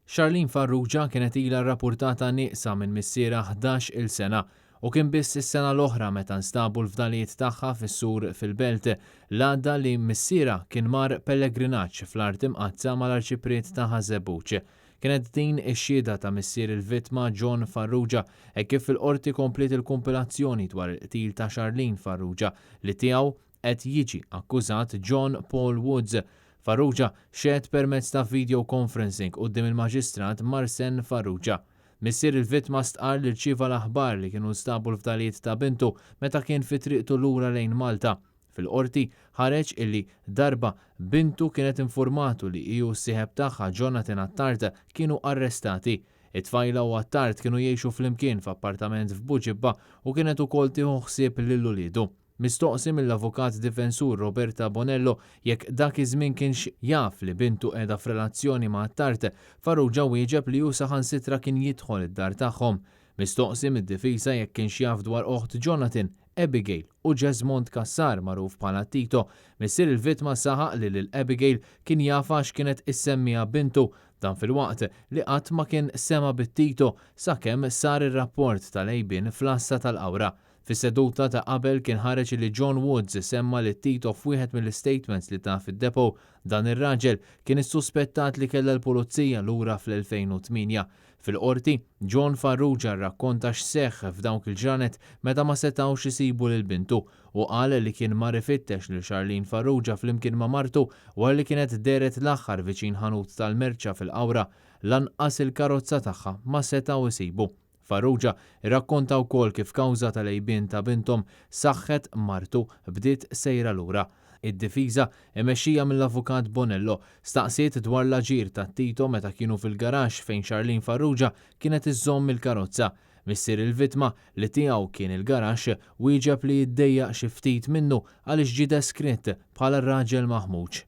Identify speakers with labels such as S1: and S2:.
S1: Charlene Farrugia kienet ilha rrappurtata nieqsa minn missierha 11-il sena u kien biss is-sena l-oħra meta nstabu l-fdalijiet tagħha fis-sur fil-Belt l-għadda li missierha kien mar pellegrinaġġ fl-Art Imqaddsa mal-Arċipriet ta' Ħaż-Żebbuġ. Kienet din ix-xhieda ta' missier il-vittma John Farrugia hekk kif fil-Qorti kompliet il-kumpilazzjoni dwar il-qtil ta' Charlene Farrugia li tiegħu qed jiġi akkużat John Paul Woods. Farrugia xehed permezz ta' video conferencing quddiem il-Maġistrat Marsen Farrugia. Missier il-vittma stqarr li rċieva l-aħbar li kienu nstabu l-fdalijiet ta' bintu meta kien fi triqtu lura lejn Malta. Fil-Qorti ħareġ illi darba bintu kienet infurmatu li hi u s-sieħeb tagħha Jonathan Attard kienu arrestati. It-tfajla u Attard kienu jgħixu flimkien f'appartament f'Buġibba u kienet ukoll tieħu ħsieb lil uliedu. Mistoqsi mill-avukat difensur Roberta Bonello jekk dak iż-żmien kienx jaf li bintu qiegħda f'relazzjoni ma' Attard, Farrugia wieġeb li hu saħansitra kien jidħol id-dar tagħhom. Mistoqsi mid-difiża jekk kienx jaf dwar oħt Jonathan, Abigail, u Jesmond Cassar magħruf bħala Tito, missier il-vittma saħaq li lil Abigail kien jafha għax kienet issemmiha bintu, dan filwaqt li qatt ma kien sema' bit-Tito sakemm sar ir-rapport tal-għejbien fl-għassa tal-Qawra. Fis-seduta ta' qabel kien ħareġ li John Woods semma lil Tito f'wieħed mill-istatements li ta fid-depot. Dan ir-raġel kien issuspettat li kellha l-pulizija lura fl-2008. Fil-Qorti, John Farrugia rrakkonta x'seħħ f'dawk il-ġranet meta ma setgħux isibu lil bintu. Hu qal li kien mar ifittex lil Charlene Farrugia flimkien ma' martu wara li kienet dehret l-aħħar viċin ħanut tal-merċa fil-Qawra. Lanqas il-karozza tagħha ma setgħu jsibu. Farrugia rrakkonta wkoll kif kawża tal-għejbien ta' binthom, saħħet martu bdiet sejra lura. Id-difiża, imexxija mill-Avukat Bonello, staqsiet dwar l-aġir ta' Tito meta kienu fil-garaxx fejn Charlene Farrugia kienet iżżomm il-karozza. Missier il-vittma, li tiegħu kien il-garaxx, wieġeb li jiddejjaq xi ftit minnu għaliex ġie deskritt bħala raġel maħmuġ.